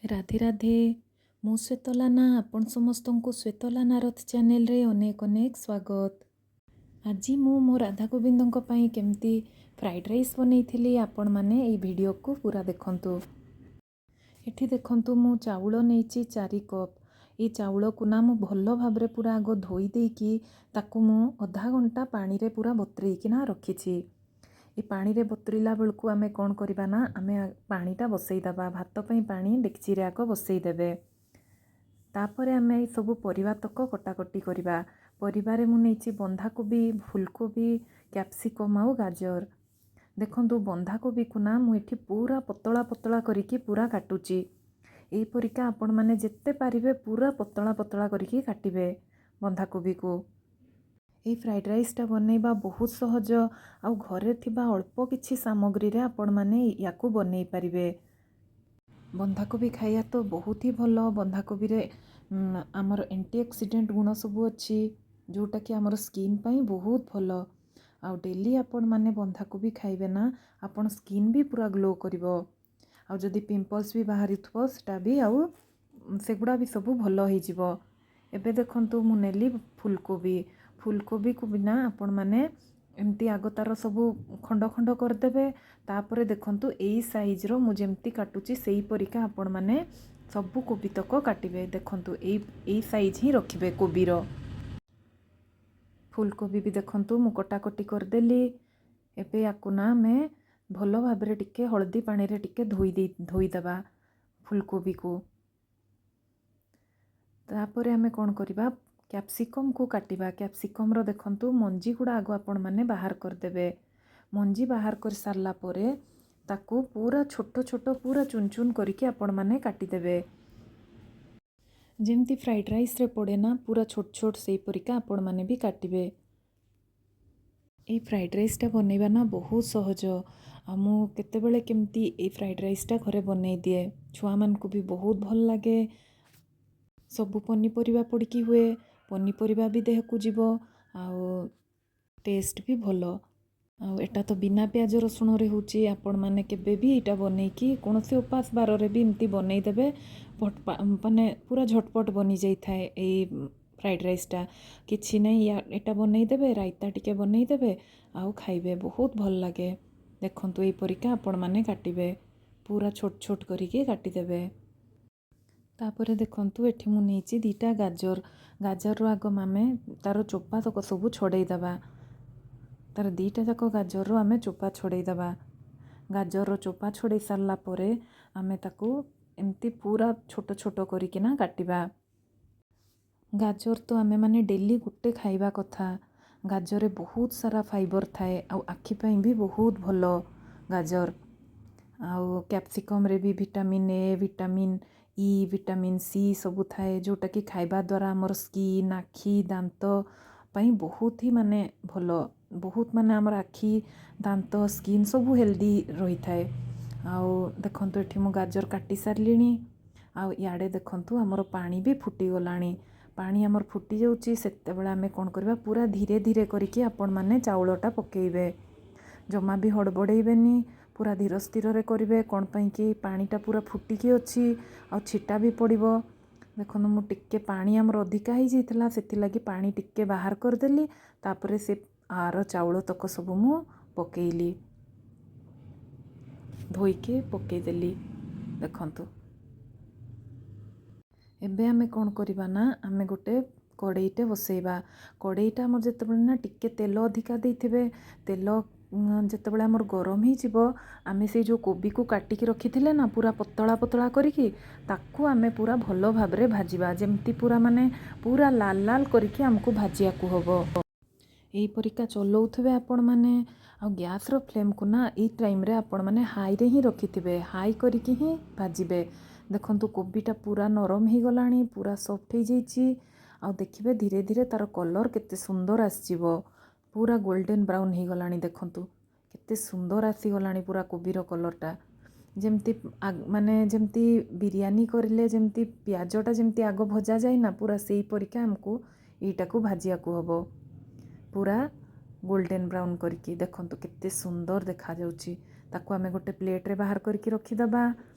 ରାଧେ ରାଧେ। ମୁଁ ଶ୍ୱେତଲାନା, ଆପଣ ସମସ୍ତଙ୍କୁ ଶ୍ୱେତଲାନା ରଥ ଚ୍ୟାନେଲରେ ଅନେକ ଅନେକ ସ୍ୱାଗତ। ଆଜି ମୁଁ ମୋ ରାଧା ଗୋବିନ୍ଦଙ୍କ ପାଇଁ କେମିତି ଫ୍ରାଇଡ଼୍ ରାଇସ୍ ବନେଇଥିଲି, ଆପଣମାନେ ଏଇ ଭିଡ଼ିଓକୁ ପୁରା ଦେଖନ୍ତୁ। ଏଠି ଦେଖନ୍ତୁ, ମୁଁ ଚାଉଳ ନେଇଛି 4 କପ୍। ଏଇ ଚାଉଳକୁ ନା ମୁଁ ଭଲ ଭାବରେ ପୁରା ଆଗ ଧୋଇ ଦେଇକି ତାକୁ ମୁଁ ଅଧା ଘଣ୍ଟା ପାଣିରେ ପୁରା ବତୁରେଇକିନା ରଖିଛି। ଏ ପାଣିରେ ବତୁରିଲା ବେଳକୁ ଆମେ କ'ଣ କରିବା ନା ଆମେ ପାଣିଟା ବସେଇଦେବା। ଭାତ ପାଇଁ ପାଣି ଡେକ୍ଚିରେ ଆଗ ବସେଇଦେବେ। ତାପରେ ଆମେ ଏସବୁ ପରିବା ତକ କଟାକଟି କରିବା। ପରିବାରେ ମୁଁ ନେଇଛି ବନ୍ଧାକୋବି, ଫୁଲକୋବି, କ୍ୟାପ୍ସିକମ୍ ଆଉ ଗାଜର। ଦେଖନ୍ତୁ, ବନ୍ଧାକୋବିକୁ ନା ମୁଁ ଏଠି ପୁରା ପତଳା ପତଳା କରିକି ପୁରା କାଟୁଛି। ଏଇପରିକା ଆପଣମାନେ ଯେତେ ପାରିବେ ପୁରା ପତଳା ପତଳା କରିକି କାଟିବେ ବନ୍ଧାକୋବିକୁ। ଏଇ ଫ୍ରାଇଡ଼୍ ରାଇସ୍ଟା ବନେଇବା ବହୁତ ସହଜ ଆଉ ଘରେ ଥିବା ଅଳ୍ପ କିଛି ସାମଗ୍ରୀରେ ଆପଣମାନେ ୟାକୁ ବନେଇ ପାରିବେ। ବନ୍ଧାକୋବି ଖାଇବା ତ ବହୁତ ହି ଭଲ। ବନ୍ଧାକୋବିରେ ଆମର ଆଣ୍ଟି ଅକ୍ସିଡେଣ୍ଟ ଗୁଣ ସବୁ ଅଛି, ଯେଉଁଟାକି ଆମର ସ୍କିନ୍ ପାଇଁ ବହୁତ ଭଲ। ଆଉ ଡେଲି ଆପଣମାନେ ବନ୍ଧାକୋବି ଖାଇବେ ନା, ଆପଣ ସ୍କିନ୍ ବି ପୁରା ଗ୍ଲୋ କରିବ। ଆଉ ଯଦି ପିମ୍ପଲ୍ସ ବି ବାହାରିଥିବ, ସେଟା ବି ଆଉ ସେଗୁଡ଼ା ବି ସବୁ ଭଲ ହେଇଯିବ। ଏବେ ଦେଖନ୍ତୁ, ମୁଁ ନେଲି ଫୁଲକୋବି। ଫୁଲକୋବିକୁ ବିନା ଆପଣମାନେ ଏମିତି ଆଗ ତାର ସବୁ ଖଣ୍ଡ ଖଣ୍ଡ କରିଦେବେ। ତାପରେ ଦେଖନ୍ତୁ, ଏଇ ସାଇଜ୍ର ମୁଁ ଯେମିତି କାଟୁଛି, ସେଇପରିକା ଆପଣମାନେ ସବୁ କୋବି ତକ କାଟିବେ। ଦେଖନ୍ତୁ, ଏଇ ଏଇ ସାଇଜ୍ ହିଁ ରଖିବେ କୋବିର। ଫୁଲକୋବି ବି ଦେଖନ୍ତୁ, ମୁଁ କଟାକଟି କରିଦେଲି। ଏବେ ୟାକୁ ନା ଆମେ ଭଲ ଭାବରେ ଟିକେ ହଳଦୀ ପାଣିରେ ଟିକେ ଧୋଇଦେବା ଫୁଲକୋବିକୁ। ତାପରେ ଆମେ କ'ଣ କରିବା? କ୍ୟାପ୍ସିକମ୍କୁ କାଟିବା। କ୍ୟାପ୍ସିକମ୍ର ଦେଖନ୍ତୁ, ମଞ୍ଜି ଗୁଡ଼ା ଆଗ ଆପଣମାନେ ବାହାର କରିଦେବେ। ମଞ୍ଜି ବାହାର କରିସାରିଲା ପରେ ତାକୁ ପୁରା ଛୋଟ ଛୋଟ, ପୁରା ଚୁନ ଚୁନ କରିକି ଆପଣମାନେ କାଟିଦେବେ। ଯେମିତି ଫ୍ରାଇଡ଼୍ ରାଇସ୍ରେ ପଡ଼େ ନା, ପୁରା ଛୋଟ ଛୋଟ, ସେଇପରିକା ଆପଣମାନେ ବି କାଟିବେ। ଏଇ ଫ୍ରାଇଡ଼୍ ରାଇସ୍ଟା ବନେଇବା ନା ବହୁତ ସହଜ। ଆଉ ମୁଁ କେତେବେଳେ କେମିତି ଏଇ ଫ୍ରାଇଡ଼୍ ରାଇସ୍ଟା ଘରେ ବନେଇ ଦିଏ। ଛୁଆମାନଙ୍କୁ ବି ବହୁତ ଭଲ ଲାଗେ। ସବୁ ପନିପରିବା ପଡ଼ିକି ହୁଏ। ପନିପରିବା ବି ଦେହକୁ ଯିବ ଆଉ ଟେଷ୍ଟ ବି ଭଲ। ଆଉ ଏଇଟା ତ ବିନା ପିଆଜ ରସୁଣରେ ହେଉଛି। ଆପଣମାନେ କେବେ ବି ଏଇଟା ବନେଇକି କୌଣସି ଉପାସ ବାରରେ ବି ଏମିତି ବନେଇଦେବେ, ମାନେ ପୁରା ଝଟପଟ ବନିଯାଇଥାଏ ଏଇ ଫ୍ରାଇଡ଼୍ ରାଇସ୍ଟା। କିଛି ନାହିଁ, ଏଇଟା ବନେଇଦେବେ, ରାଇତା ଟିକେ ବନେଇଦେବେ ଆଉ ଖାଇବେ, ବହୁତ ଭଲ ଲାଗେ। ଦେଖନ୍ତୁ, ଏଇପରିକା ଆପଣମାନେ କାଟିବେ, ପୁରା ଛୋଟ ଛୋଟ କରିକି କାଟିଦେବେ। ତାପରେ ଦେଖନ୍ତୁ, ଏଠି ମୁଁ ନେଇଛି 2ଟା ଗାଜର। ଗାଜରରୁ ଆଗ ଆମେ ତାର ଚୋପା ତକ ସବୁ ଛଡ଼େଇ ଦେବା। ତାର 2ଟା ଯାକ ଗାଜରରୁ ଆମେ ଚୋପା ଛଡ଼େଇ ଦେବା। ଗାଜରର ଚୋପା ଛଡ଼େଇ ସାରିଲା ପରେ ଆମେ ତାକୁ ଏମିତି ପୁରା ଛୋଟ ଛୋଟ କରିକିନା କାଟିବା। ଗାଜର ତ ଆମେମାନେ ଡେଲି ଗୋଟେ ଖାଇବା କଥା। ଗାଜରରେ ବହୁତ ସାରା ଫାଇବର ଥାଏ ଆଉ ଆଖି ପାଇଁ ବି ବହୁତ ଭଲ ଗାଜର। ଆଉ କ୍ୟାପ୍ସିକମ୍ରେ ବି vitamin A, vitamin E, vitamin C ସବୁ ଥାଏ, ଯେଉଁଟାକି ଖାଇବା ଦ୍ୱାରା ଆମର ସ୍କିନ୍, ଆଖି, ଦାନ୍ତ ପାଇଁ ବହୁତ ହି ମାନେ ଭଲ। ବହୁତ ମାନେ ଆମର ଆଖି, ଦାନ୍ତ, ସ୍କିନ୍ ସବୁ ହେଲ୍ଦି ରହିଥାଏ। ଆଉ ଦେଖନ୍ତୁ, ଏଠି ମୁଁ ଗାଜର କାଟି ସାରିଲିଣି। ଆଉ ଇଆଡ଼େ ଦେଖନ୍ତୁ, ଆମର ପାଣି ବି ଫୁଟିଗଲାଣି। ପାଣି ଆମର ଫୁଟି ଯାଉଛି, ସେତେବେଳେ ଆମେ କ'ଣ କରିବା? ପୁରା ଧୀରେ ଧୀରେ କରିକି ଆପଣମାନେ ଚାଉଳଟା ପକାଇବେ। ଜମା ବି ହଡ଼ବଡ଼େଇବେନି, ପୁରା ଧୀର ସ୍ଥିରରେ କରିବେ। କ'ଣ ପାଇଁକି ପାଣିଟା ପୁରା ଫୁଟିକି ଅଛି ଆଉ ଛିଟା ବି ପଡ଼ିବ। ଦେଖନ୍ତୁ, ମୁଁ ଟିକେ ପାଣି ଆମର ଅଧିକା ହେଇଯାଇଥିଲା, ସେଥିଲାଗି ପାଣି ଟିକେ ବାହାର କରିଦେଲି। ତାପରେ ସେ ଆର ଚାଉଳ ତକ ସବୁ ମୁଁ ପକେଇଲି, ଧୋଇକି ପକେଇଦେଲି। ଦେଖନ୍ତୁ, ଏବେ ଆମେ କ'ଣ କରିବା ନା ଆମେ ଗୋଟେ କଡ଼େଇଟେ ବସେଇବା। କଡ଼େଇଟା ଆମର ଯେତେବେଳେ ନା ଟିକେ ତେଲ ଅଧିକା ଦେଇଥିବେ। ତେଲ ଯେତେବେଳେ ଆମର ଗରମ ହେଇଯିବ, ଆମେ ସେଇ ଯେଉଁ କୋବିକୁ କାଟିକି ରଖିଥିଲେ ନା ପୁରା ପତଳା ପତଳା କରିକି, ତାକୁ ଆମେ ପୁରା ଭଲ ଭାବରେ ଭାଜିବା। ଯେମିତି ପୁରା ମାନେ ପୁରା ଲାଲ ଲାଲ କରିକି ଆମକୁ ଭାଜିବାକୁ ହେବ। ଏଇପରିକା ଚଲଉଥିବେ ଆପଣମାନେ। ଆଉ ଗ୍ୟାସ୍ର ଫ୍ଲେମ୍କୁ ନା ଏଇ ଟାଇମ୍ରେ ଆପଣମାନେ ହାଇରେ ହିଁ ରଖିଥିବେ, ହାଇ କରିକି ହିଁ ଭାଜିବେ। ଦେଖନ୍ତୁ, କୋବିଟା ପୁରା ନରମ ହେଇଗଲାଣି, ପୁରା ସଫ୍ଟ ହେଇଯାଇଛି। ଆଉ ଦେଖିବେ, ଧୀରେ ଧୀରେ ତା'ର କଲର୍ କେତେ ସୁନ୍ଦର ଆସିଯିବ। ପୁରା ଗୋଲ୍ଡେନ୍ ବ୍ରାଉନ୍ ହେଇଗଲାଣି। ଦେଖନ୍ତୁ, କେତେ ସୁନ୍ଦର ଆସିଗଲାଣି ପୁରା କୋବିର କଲର୍ଟା। ଯେମିତି ମାନେ ଯେମିତି ବିରିୟାନୀ କରିଲେ ଯେମିତି ପିଆଜଟା ଯେମିତି ଆଗ ଭଜା ଯାଏ ନା, ପୁରା ସେଇପରିକା ଆମକୁ ଏଇଟାକୁ ଭାଜିବାକୁ ହେବ, ପୁରା ଗୋଲ୍ଡେନ୍ ବ୍ରାଉନ୍ କରିକି। ଦେଖନ୍ତୁ, କେତେ ସୁନ୍ଦର ଦେଖାଯାଉଛି। ତାକୁ ଆମେ ଗୋଟେ ପ୍ଲେଟ୍ରେ ବାହାର କରିକି ରଖିଦେବା।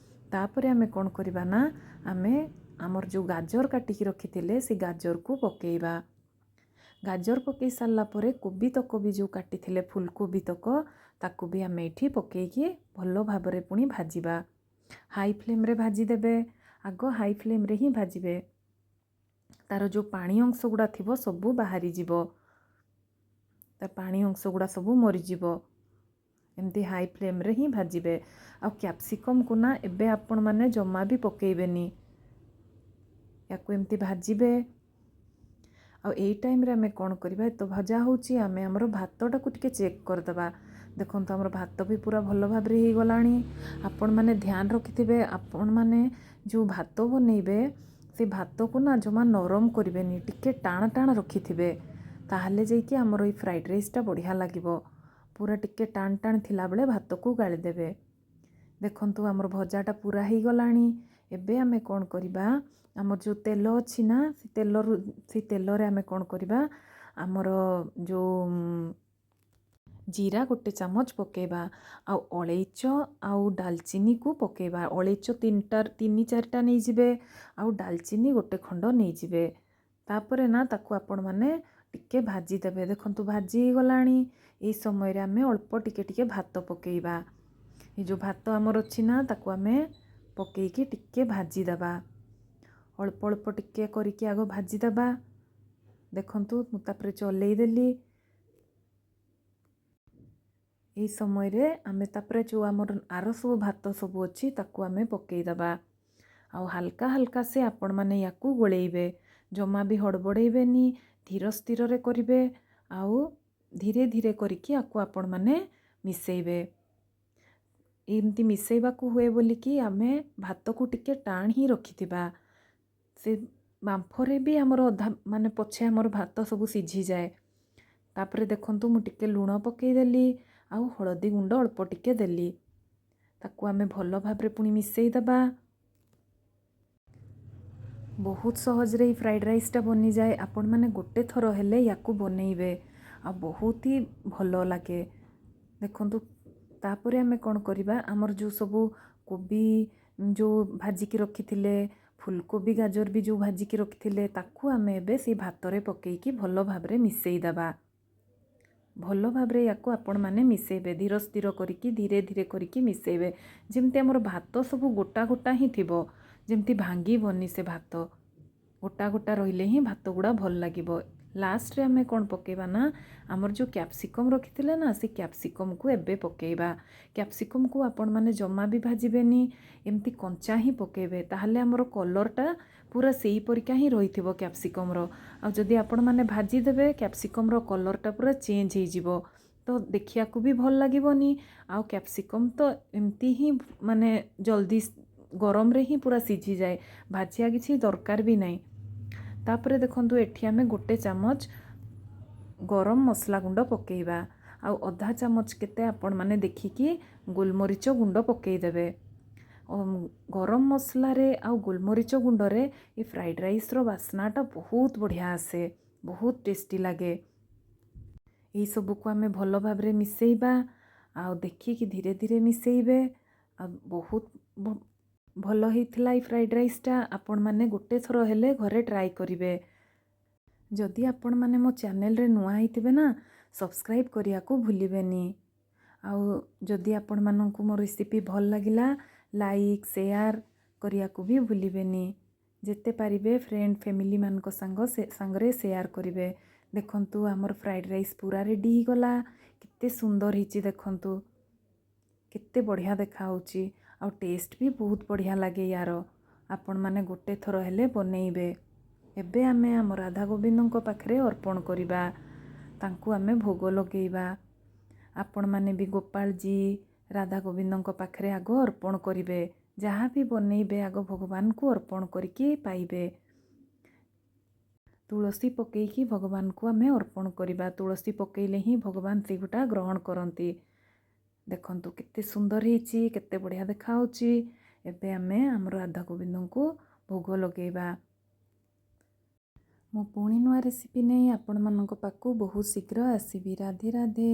ତାପରେ ଆମେ କ'ଣ କରିବା ନା, ଆମେ ଆମର ଯେଉଁ ଗାଜର କାଟିକି ରଖିଥିଲେ ସେ ଗାଜରକୁ ପକାଇବା। ଗାଜର ପକାଇ ସାରିଲା ପରେ କୋବି ତକ ବି ଯେଉଁ କାଟିଥିଲେ, ଫୁଲକୋବି ତକ, ତାକୁ ବି ଆମେ ଏଇଠି ପକାଇକି ଭଲ ଭାବରେ ପୁଣି ଭାଜିବା। ହାଇ ଫ୍ଲେମ୍ରେ ଭାଜିଦେବେ। ଆଗ ହାଇ ଫ୍ଲେମ୍ରେ ହିଁ ଭାଜିବେ। ତା'ର ଯେଉଁ ପାଣି ଅଂଶ ଗୁଡ଼ା ଥିବ ସବୁ ବାହାରିଯିବ, ତା ପାଣି ଅଂଶ ଗୁଡ଼ା ସବୁ ମରିଯିବ। ଏମିତି ହାଇ ଫ୍ଲେମ୍ରେ ହିଁ ଭାଜିବେ। ଆଉ କ୍ୟାପ୍ସିକମ୍କୁ ନା ଏବେ ଆପଣମାନେ ଜମା ବି ପକାଇବେନି। ୟାକୁ ଏମିତି ଭାଜିବେ। ଆଉ ଏଇ ଟାଇମ୍ରେ ଆମେ କ'ଣ କରିବା? ତ ଭଜା ହେଉଛି, ଆମେ ଆମର ଭାତଟାକୁ ଟିକେ ଚେକ୍ କରିଦେବା। ଦେଖନ୍ତୁ, ଆମର ଭାତ ବି ପୁରା ଭଲ ଭାବରେ ହେଇଗଲାଣି। ଆପଣମାନେ ଧ୍ୟାନ ରଖିଥିବେ, ଆପଣମାନେ ଯେଉଁ ଭାତ ବନେଇବେ ସେ ଭାତକୁ ନା ଜମା ନରମ କରିବେନି, ଟିକେ ଟାଣ ଟାଣ ରଖିଥିବେ। ତାହେଲେ ଯାଇକି ଆମର ଏଇ ଫ୍ରାଇଡ଼୍ ରାଇସ୍ଟା ବଢ଼ିଆ ଲାଗିବ। ପୁରା ଟିକେ ଟାଣ ଟାଣ ଥିଲାବେଳେ ଭାତକୁ ଗାଳିଦେବେ। ଦେଖନ୍ତୁ, ଆମର ଭଜାଟା ପୁରା ହେଇଗଲାଣି। ଏବେ ଆମେ କ'ଣ କରିବା? ଆମର ଯେଉଁ ତେଲ ଅଛି ନା, ସେ ତେଲରୁ, ସେଇ ତେଲରେ ଆମେ କ'ଣ କରିବା? ଆମର ଯେଉଁ ଜିରା ଗୋଟେ ଚାମଚ ପକାଇବା ଆଉ ଅଳେଇଚ ଆଉ ଡାଲଚିନିକୁ ପକାଇବା। ଅଳେଇଚ 3ଟା, 3 4ଟା ନେଇଯିବେ ଆଉ ଡାଲଚିନି ଗୋଟେ ଖଣ୍ଡ ନେଇଯିବେ। ତାପରେ ନା ତାକୁ ଆପଣମାନେ ଟିକେ ଭାଜିଦେବେ। ଦେଖନ୍ତୁ, ଭାଜି ହେଇଗଲାଣି। ଏଇ ସମୟରେ ଆମେ ଅଳ୍ପ ଟିକେ ଟିକେ ଭାତ ପକାଇବା। ଏ ଯେଉଁ ଭାତ ଆମର ଅଛି ନା, ତାକୁ ଆମେ ପକାଇକି ଟିକେ ଭାଜିଦେବା। ଅଳ୍ପ ଅଳ୍ପ ଟିକେ କରିକି ଆଗ ଭାଜିଦେବା। ଦେଖନ୍ତୁ, ମୁଁ ତାପରେ ଚଲେଇଦେଲି। ଏଇ ସମୟରେ ଆମେ ତାପରେ ଯେଉଁ ଆମର ଆର ସବୁ ଭାତ ସବୁ ଅଛି, ତାକୁ ଆମେ ପକାଇଦେବା। ଆଉ ହାଲକା ହାଲକା ସେ ଆପଣମାନେ ୟାକୁ ଗୋଳେଇବେ। ଜମା ବି ହଡ଼ବଡ଼େଇବେନି, ଧୀର ସ୍ଥିରରେ କରିବେ ଆଉ ଧୀରେ ଧୀରେ କରିକି ଆକୁ ଆପଣମାନେ ମିଶାଇବେ। ଏମିତି ମିଶାଇବାକୁ ହୁଏ ବୋଲିକି ଆମେ ଭାତକୁ ଟିକେ ଟାଣ ହିଁ ରଖିଥିବା। ସେ ବାମ୍ଫରେ ବି ଆମର ଅଧା ମାନେ ପଛେ ଆମର ଭାତ ସବୁ ସିଝିଯାଏ। ତାପରେ ଦେଖନ୍ତୁ, ମୁଁ ଟିକେ ଲୁଣ ପକାଇଦେଲି ଆଉ ହଳଦୀ ଗୁଣ୍ଡ ଅଳ୍ପ ଟିକେ ଦେଲି। ତାକୁ ଆମେ ଭଲ ଭାବରେ ପୁଣି ମିଶାଇଦେବା। ବହୁତ ସହଜରେ ଏଇ ଫ୍ରାଇଡ଼୍ ରାଇସ୍ଟା ବନିଯାଏ। ଆପଣମାନେ ଗୋଟେ ଥର ହେଲେ ୟାକୁ ବନେଇବେ ଆଉ ବହୁତ ହି ଭଲ ଲାଗେ। ଦେଖନ୍ତୁ, ତାପରେ ଆମେ କ'ଣ କରିବା? ଆମର ଯେଉଁ ସବୁ କୋବି ଯେଉଁ ଭାଜିକି ରଖିଥିଲେ, ଫୁଲକୋବି ଗାଜର ବି ଯେଉଁ ଭାଜିକି ରଖିଥିଲେ, ତାକୁ ଆମେ ଏବେ ସେଇ ଭାତରେ ପକାଇକି ଭଲ ଭାବରେ ମିଶାଇଦେବା। ଭଲ ଭାବରେ ୟାକୁ ଆପଣମାନେ ମିଶାଇବେ, ଧୀର ସ୍ଥିର କରିକି, ଧୀରେ ଧୀରେ କରିକି ମିଶାଇବେ। ଯେମିତି ଆମର ଭାତ ସବୁ ଗୋଟା ଗୋଟା ହିଁ ଥିବ, ଯେମିତି ଭାଙ୍ଗିବନି। ସେ ଭାତ ଗୋଟା ଗୋଟା ରହିଲେ ହିଁ ଭାତ ଗୁଡ଼ା ଭଲ ଲାଗିବ। ଲାଷ୍ଟରେ ଆମେ କ'ଣ ପକାଇବା ନା, ଆମର ଯେଉଁ କ୍ୟାପ୍ସିକମ୍ ରଖିଥିଲେ ନା, ସେ କ୍ୟାପ୍ସିକମ୍କୁ ଏବେ ପକାଇବା। କ୍ୟାପ୍ସିକମ୍କୁ ଆପଣମାନେ ଜମା ବି ଭାଜିବେନି, ଏମିତି କଞ୍ଚା ହିଁ ପକାଇବେ। ତାହେଲେ ଆମର କଲର୍ଟା ପୁରା ସେଇପରିକା ହିଁ ରହିଥିବ କ୍ୟାପ୍ସିକମ୍ର। ଆଉ ଯଦି ଆପଣମାନେ ଭାଜିଦେବେ, କ୍ୟାପ୍ସିକମ୍ର କଲର୍ଟା ପୁରା ଚେଞ୍ଜ ହେଇଯିବ, ତ ଦେଖିବାକୁ ବି ଭଲ ଲାଗିବନି। ଆଉ କ୍ୟାପ୍ସିକମ୍ ତ ଏମିତି ହିଁ ମାନେ ଜଲ୍ଦି ଗରମରେ ହିଁ ପୁରା ସିଝିଯାଏ, ଭାଜିବା କିଛି ଦରକାର ବି ନାହିଁ। ତାପରେ ଦେଖନ୍ତୁ, ଏଠି ଆମେ ଗୋଟେ ଚାମଚ ଗରମ ମସଲା ଗୁଣ୍ଡ ପକାଇବା ଆଉ ଅଧା ଚାମଚ କେତେ ଆପଣମାନେ ଦେଖିକି ଗୋଲମରିଚ ଗୁଣ୍ଡ ପକାଇଦେବେ। ଗରମ ମସଲାରେ ଆଉ ଗୋଲମରିଚ ଗୁଣ୍ଡରେ ଏ ଫ୍ରାଇଡ଼୍ ରାଇସ୍ର ବାସ୍ନାଟା ବହୁତ ବଢ଼ିଆ ଆସେ, ବହୁତ ଟେଷ୍ଟି ଲାଗେ। ଏଇସବୁକୁ ଆମେ ଭଲ ଭାବରେ ମିଶାଇବା ଆଉ ଦେଖିକି ଧୀରେ ଧୀରେ ମିଶାଇବେ। ଆଉ ବହୁତ ଭଲ ହେଇଥିଲା ଏଇ ଫ୍ରାଇଡ଼୍ ରାଇସ୍ଟା। ଆପଣମାନେ ଗୋଟେ ଥର ହେଲେ ଘରେ ଟ୍ରାଏ କରିବେ। ଯଦି ଆପଣମାନେ ମୋ ଚ୍ୟାନେଲରେ ନୂଆ ହେଇଥିବେ ନା, ସବସ୍କ୍ରାଇବ୍ କରିବାକୁ ଭୁଲିବେନି। ଆଉ ଯଦି ଆପଣମାନଙ୍କୁ ମୋ ରେସିପି ଭଲ ଲାଗିଲା, ଲାଇକ୍ ସେୟାର କରିବାକୁ ବି ଭୁଲିବେନି। ଯେତେ ପାରିବେ ଫ୍ରେଣ୍ଡ ଫ୍ୟାମିଲିମାନଙ୍କ ସାଙ୍ଗରେ ସେୟାର କରିବେ। ଦେଖନ୍ତୁ, ଆମର ଫ୍ରାଇଡ଼୍ ରାଇସ୍ ପୁରା ରେଡ଼ି ହେଇଗଲା। କେତେ ସୁନ୍ଦର ହେଇଛି ଦେଖନ୍ତୁ, କେତେ ବଢ଼ିଆ ଦେଖାହେଉଛି ଆଉ ଟେଷ୍ଟ ବି ବହୁତ ବଢ଼ିଆ ଲାଗେ ୟାର। ଆପଣମାନେ ଗୋଟେ ଥର ହେଲେ ବନେଇବେ। ଏବେ ଆମେ ଆମ ରାଧା ଗୋବିନ୍ଦଙ୍କ ପାଖରେ ଅର୍ପଣ କରିବା, ତାଙ୍କୁ ଆମେ ଭୋଗ ଲଗେଇବା। ଆପଣମାନେ ବି ଗୋପାଳଜୀ, ରାଧା ଗୋବିନ୍ଦଙ୍କ ପାଖରେ ଆଗ ଅର୍ପଣ କରିବେ। ଯାହା ବି ବନେଇବେ, ଆଗ ଭଗବାନଙ୍କୁ ଅର୍ପଣ କରିକି ପାଇବେ। ତୁଳସୀ ପକେଇକି ଭଗବାନଙ୍କୁ ଆମେ ଅର୍ପଣ କରିବା। ତୁଳସୀ ପକେଇଲେ ହିଁ ଭଗବାନ ସେଗୁଟା ଗ୍ରହଣ କରନ୍ତି। ଦେଖନ୍ତୁ, କେତେ ସୁନ୍ଦର ହେଇଛି, କେତେ ବଢ଼ିଆ ଦେଖାହେଉଛି। ଏବେ ଆମେ ଆମର ରାଧା ଗୋବିନ୍ଦଙ୍କୁ ଭୋଗ ଲଗେଇବା। ମୁଁ ପୁଣି ନୂଆ ରେସିପି ନେଇ ଆପଣମାନଙ୍କ ପାଖକୁ ବହୁତ ଶୀଘ୍ର ଆସିବି। ରାଧେ ରାଧେ।